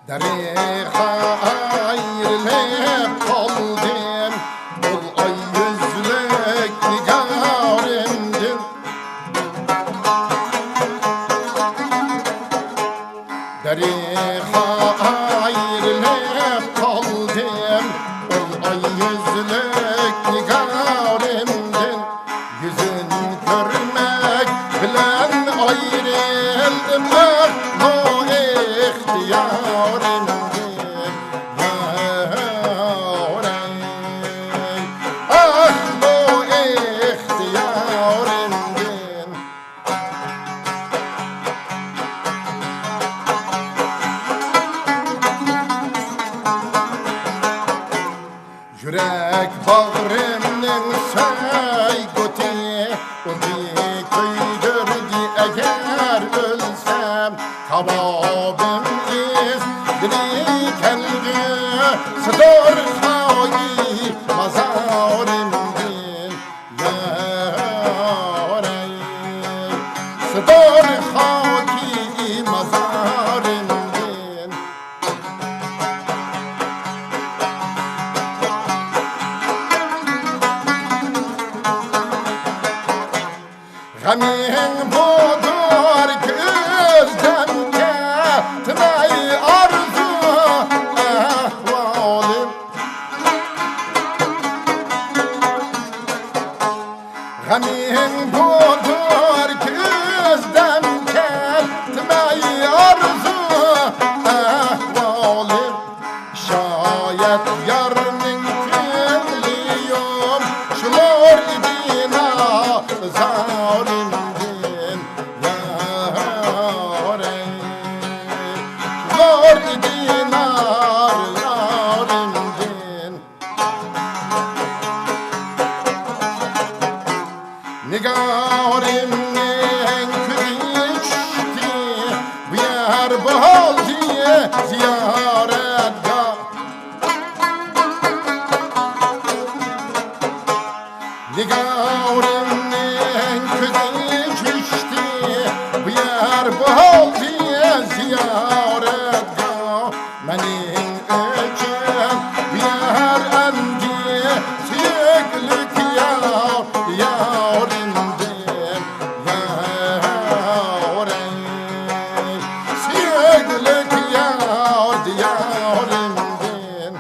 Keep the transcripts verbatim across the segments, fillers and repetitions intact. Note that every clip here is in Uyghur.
دەرىخا ئايرىلىپ قالدىم، ئۇل ئاي يۈزلۈك نىگارىمدىن. دەرىخا ئايرىلىپ قالدىم، ئۇل ئاي يۈزلۈك نىگارىمدىن. يۈزۈن كۆرمەك بىلەن ئايرىلدىم، ئەھلۇ ئىختىيارىمدىن. يارەي، ئەھلۇ ئىختىيارىمدىن. يۈرەك باغرىمنىڭ سۆيگۈسى ئوتى كۆيدۈردى. ئەگەر ئۆلسەم، تاۋابىم ئىزدىنى كەلگۈسىدۇر خاكى مازارىمدىن. يارەي، سىدۇر خاكى مازارىمدىن. غېمىڭ بۇدۇر كۆزدىن كەتمەي ئارزۇ ئەھۋالىم. غېمىڭ بۇدۇر كۆزدىن كەتمەي ئارزۇ ئەھۋالىم. شايەت يارنىڭ كۆڭلى يۇمشىلار ئىدى نازارىمدىن. يارەي، يۇمشىلار ئىدى نازارىمدىن. نىگارىمنىڭ كۆزى چۈشتى، بۇ يەر بولدى زىيارەتگاھ. نىگارىمنىڭ كۆزى چۈشتى، بۇ يەر بولدى زىيارەتگاھ. مېنىڭ ئۈچۈن بۇ يەر ئەمدى سۆيۈكلۈك يار، دىيارىمدىن. يارەي، سۆيۈكلۈك يار، دىيارىمدىن.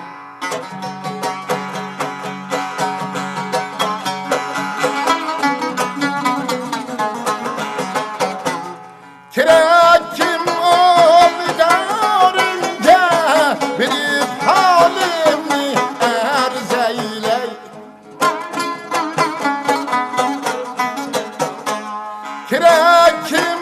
كېرەككىم ئالدىدارىمگە بېرىپ ھالىمنى ئەرز ئەيلەي. كېرەككىم